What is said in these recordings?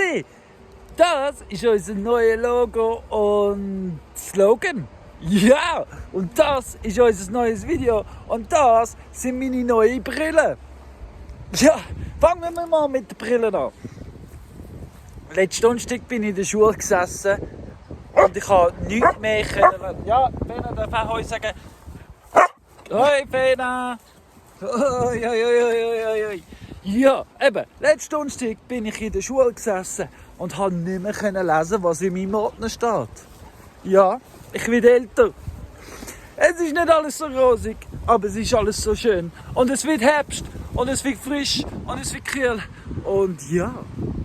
gesehen? Das ist unser neues Logo und Slogan. Ja, und das ist unser neues Video und das sind meine neuen Brillen. Ja, fangen wir mal mit den Brillen an. Letzten Donnerstag bin ich in der Schule gesessen und ich habe nichts mehr können. Ja, Fena darf auch heute sagen. Hoi Fena! Hoi. Ja, eben, letzten Donnerstag bin ich in der Schule gesessen und konnte nicht mehr lesen, was in meinem Ordner steht. Ja, ich werde älter. Es ist nicht alles so rosig, aber es ist alles so schön. Und es wird Herbst, und es wird frisch, und es wird kühl. Und ja,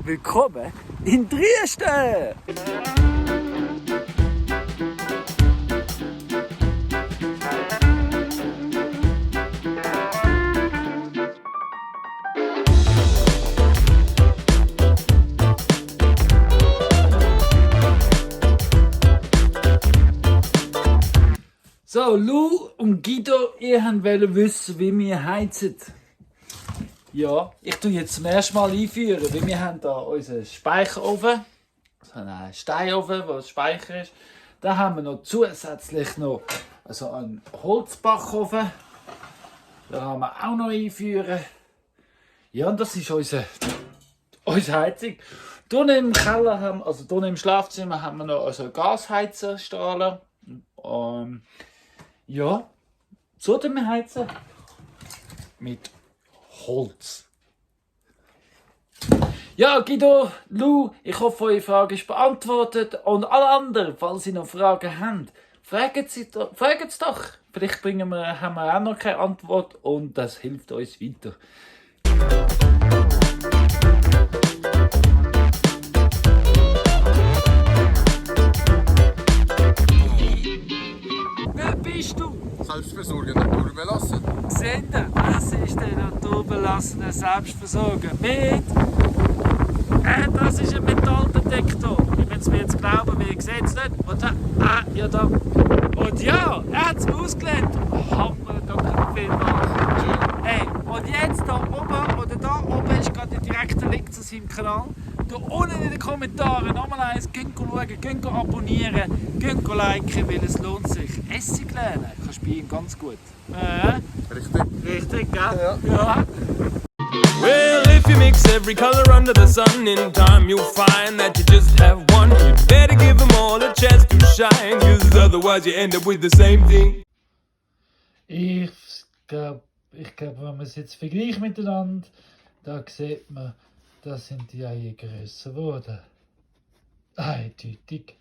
willkommen in Dresden! So, Lou und Guido, ihr wollt wissen, wie wir heizen. Ja, ich tue jetzt zum ersten Mal einführen, weil wir haben hier unseren Speicherofen, also einen Steinofen, wo das Speicher ist. Dann haben wir noch zusätzlich noch also einen Holzbackofen. Da haben wir auch noch einführen. Ja, und das ist unsere Heizung. Hier im Keller also hier im Schlafzimmer haben wir noch also Gasheizerstrahler. Ja, so tun wir heizen. Mit Holz. Ja, Guido, Lou, ich hoffe, eure Frage ist beantwortet. Und alle anderen, falls Sie noch Fragen haben, fragen Sie es doch. Vielleicht haben wir auch noch keine Antwort und das hilft uns weiter. Wer bist du? Selbstversorger, naturbelassen. Seht ihr, das ist der naturbelassene Selbstversorger mit. Das ist ein Metalldetektor. Ihr müsst mir jetzt glauben, wie ich sehe es nicht. Und ja da. Und ja, er hat es ausgelernt. Hammer, danke vielmals. Hey, und jetzt da oben, oder da oben ist gerade der direkte Link zu seinem Kanal. Da unten in den Kommentaren nochmal eins, gehen schauen, gehen abonnieren, gehen liken, weil es lohnt sich. Essig lernen kannst du bei ihm ganz gut. Richtig, gell? Ja. Well, if you mix every color under the sun, in time you'll find that you just have one. You better give them all a chance to shine, cause otherwise you end up with the same thing. Ich glaube, wenn man es jetzt vergleicht miteinander, da sieht man, da sind die Eier grösser geworden. Eindeutig.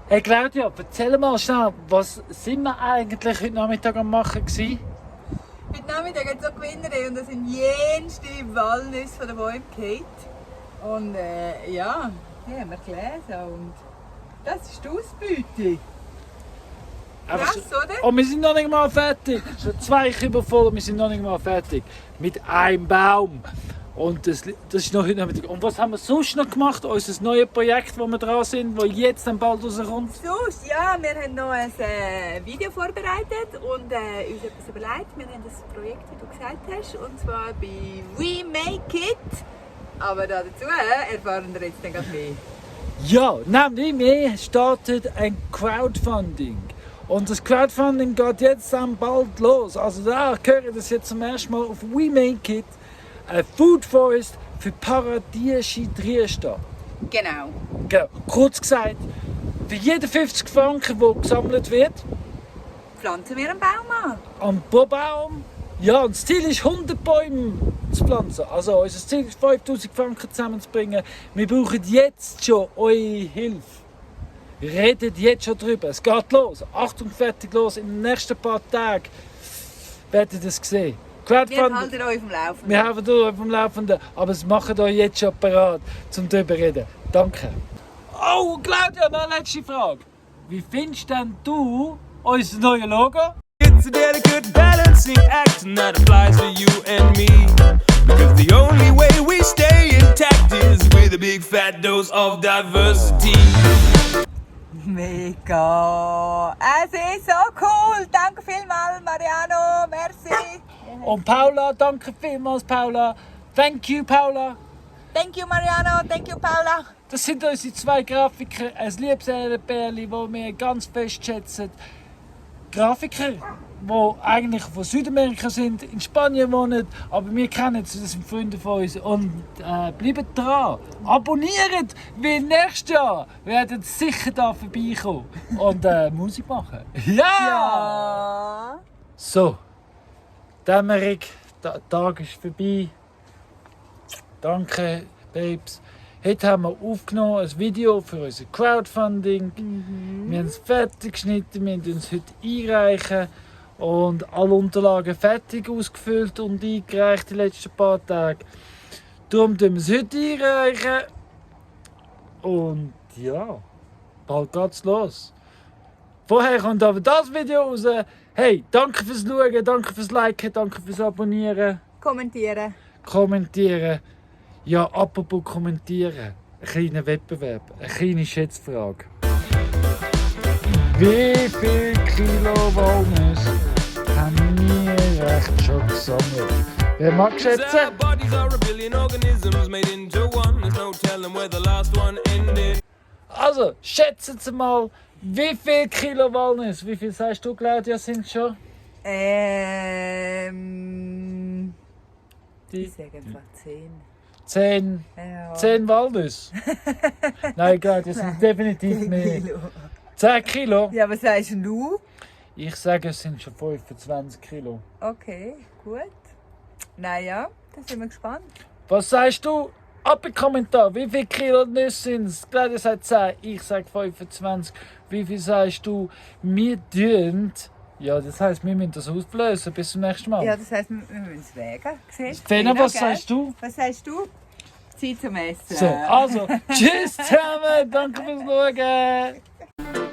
Hey Claudia, erzähl mal schnell, was sind wir eigentlich heute Nachmittag am machen gewesen? Heute Nachmittag hat es auch Gewinnerei und da sind jenste Walnüsse von den Bäumen gefallen. Und ja, die haben wir gelesen und das ist die Ausbeute. Krass, oder? Und wir sind noch nicht mal fertig. Schon 2 Kilo voll und wir sind noch nicht mal fertig. Mit einem Baum. Und das ist noch heute Nachmittag. Und was haben wir sonst noch gemacht? Unser neues Projekt, wo wir dran sind, das jetzt dann bald rauskommt? Sonst, ja, wir haben noch ein Video vorbereitet und uns etwas überlegt. Wir haben das Projekt, wie du gesagt hast, und zwar bei We Make It. Aber dazu erfahren wir jetzt dann gleich mehr. Ja, nämlich wir starten ein Crowdfunding. Und das Crowdfunding geht jetzt dann bald los. Also da höre ich das jetzt zum ersten Mal auf We Make It. Ein Food Forest für Paradiesche Dresden. Genau. Kurz gesagt, für jeden 50 Franken, der gesammelt wird, Pflanzen wir einen Baum an. am Baum. Ja, und das Ziel ist 100 Bäume zu pflanzen. Also unser Ziel ist 5000 Franken zusammenzubringen. Wir brauchen jetzt schon eure Hilfe. Redet jetzt schon drüber. Es geht los. Achtung, fertig los. In den nächsten paar Tagen werdet ihr es sehen. Wir halten euch vom Laufenden. Wir halten euch vom Laufenden. Aber es macht euch jetzt schon parat, um darüber zu reden. Danke. Oh, Claudia, noch eine letzte Frage. Wie findest denn du unser neues Logo? It's a delicate balancing act and that applies to you and me. Because the only way we stay intact is with a big fat dose of diversity. Mega! Es ist so cool! Danke vielmals, Mariano! Merci! Und Paula, danke vielmals, Paula. Thank you, Paula. Thank you Mariano, thank you Paula. Das sind unsere 2 Grafiker, ein liebes Ehrenpärchen, das wir ganz fest schätzen. Grafiker, die eigentlich von Südamerika sind, in Spanien wohnen, aber wir kennen sie, das sind Freunde von uns. Und bleibt dran, abonniert, weil nächstes Jahr werden sie sicher da vorbeikommen und Musik machen. Ja! So, Dämmerung, der Tag ist vorbei. Danke, Babes. Heute haben wir aufgenommen ein Video für unser Crowdfunding. Wir haben es fertig geschnitten, wir haben uns heute einreichen und alle Unterlagen fertig ausgefüllt und eingereicht die letzten paar Tage. Darum tun wir es heute einreichen. Und ja, bald geht's los. Vorher kommt aber das Video raus. Hey, danke fürs Schauen, danke fürs Liken, danke fürs Abonnieren. Kommentieren. Ja, apropos kommentieren. Ein kleiner Wettbewerb, eine kleine Schätzfrage. Wie viel Kilo Walnuss haben wir recht schon gesammelt? Wer mag schätzen? Our bodies are a billion organisms made into one. There's no telling where the last one ended. Also, schätzen Sie mal, wie viel Kilo Walnuss? Wie viel sagst du, Claudia, sind schon? Ich sage einfach 10. 10 Ja. 10 Walnüsse? Nein, Claudia, das sind definitiv mehr. 10 Kilo? Ja, was sagst du? Ich sage, es sind schon 25 Kilo. Okay, gut. Naja, da sind wir gespannt. Was sagst du? Ab im Kommentar, wie viele Kilo Nüsse sind es? Claudia sagt 10, ich sage 25. Wie viel sagst du? Wir tun... Ja, das heisst, wir müssen das auflösen. Bis zum nächsten Mal. Ja, das heisst, wir müssen es wägen. Fena, was sagst du? Was sagst du? Zeit zum Essen. So, also, tschüss zusammen, danke fürs Schauen.